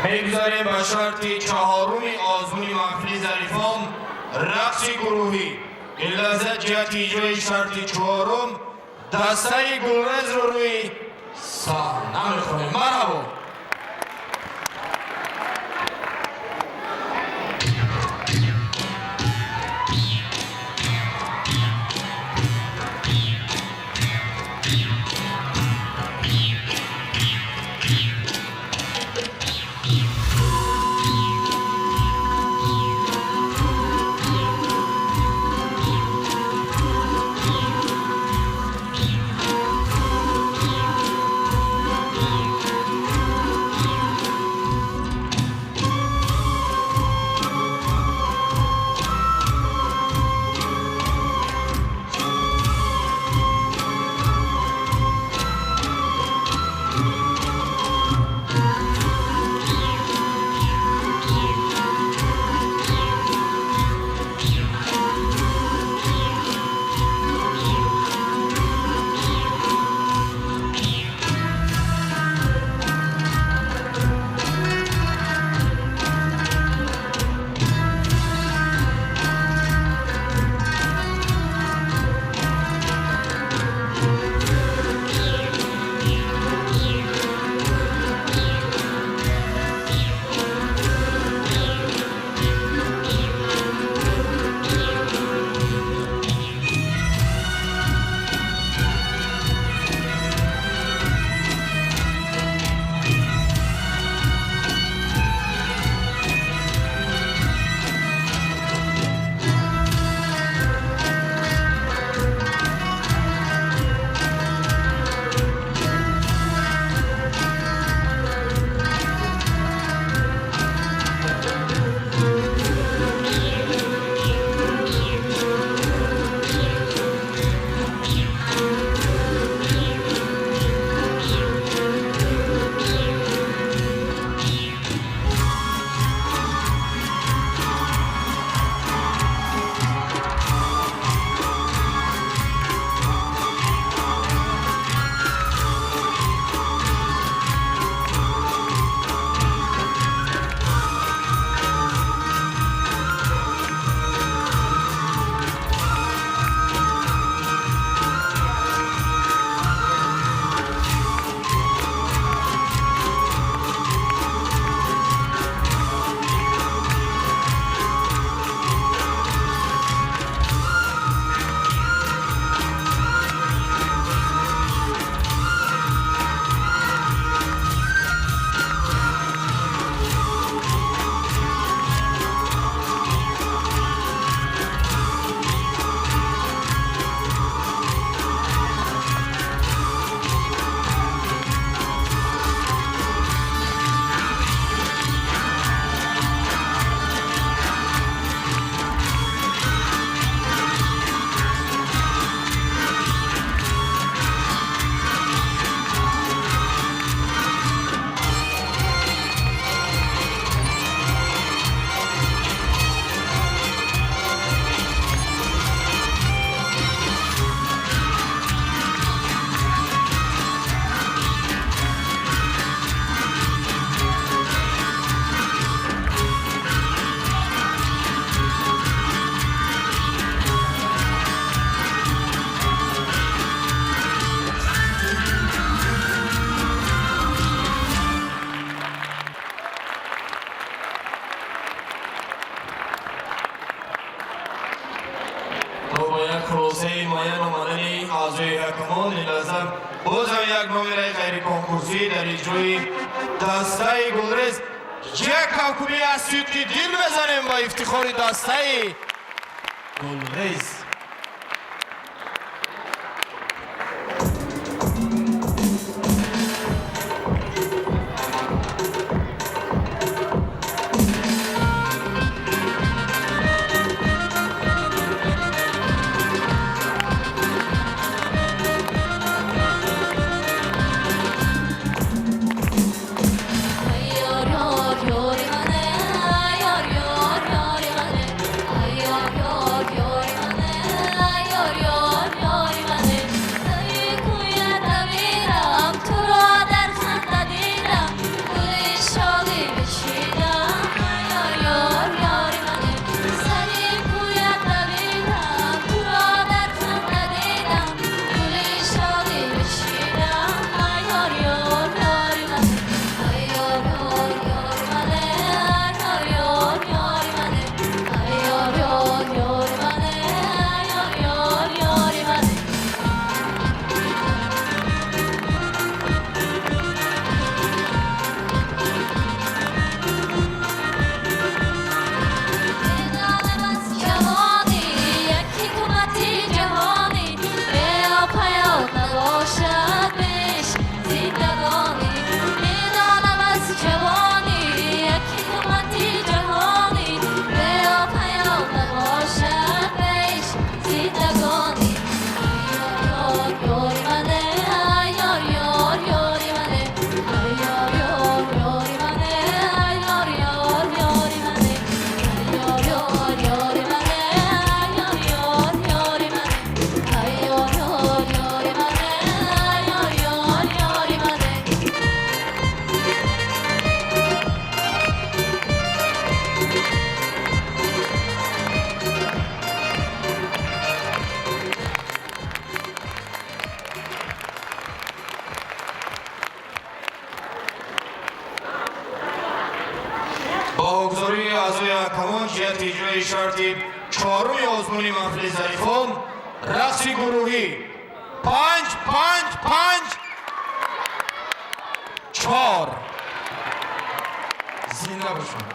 Мегузарем ба шарти чаҳоруми озмуни маҳфили зарифон, рақси гурӯҳӣ. Ин лаҳза ҷиҳати иҷрои шарти чаҳорум дастаи Гулрезро рӯи саҳна мехонем. Марҳабо! То ба як хулосаи муайян омадани аъзои ҳакамон, ин лаҳза бозам як номераи ғайриконкурсӣ дар иҷрои дастаи Гулрез. Як кавкубӣ аз сидқи дил мезанем ба ифтихори дастаи Гулрез. Ёр, ёр, ёри мане, ёр, ёр, ёри мане, ай, ёр, ёр, ёри мане, Аъзои ҳакамон ҷиҳати иҷрои шарти чоруми озмуни маҳфили зарифон, рақси гурӯҳӣ, 5, 5, 5, 4. Зинда бошанд.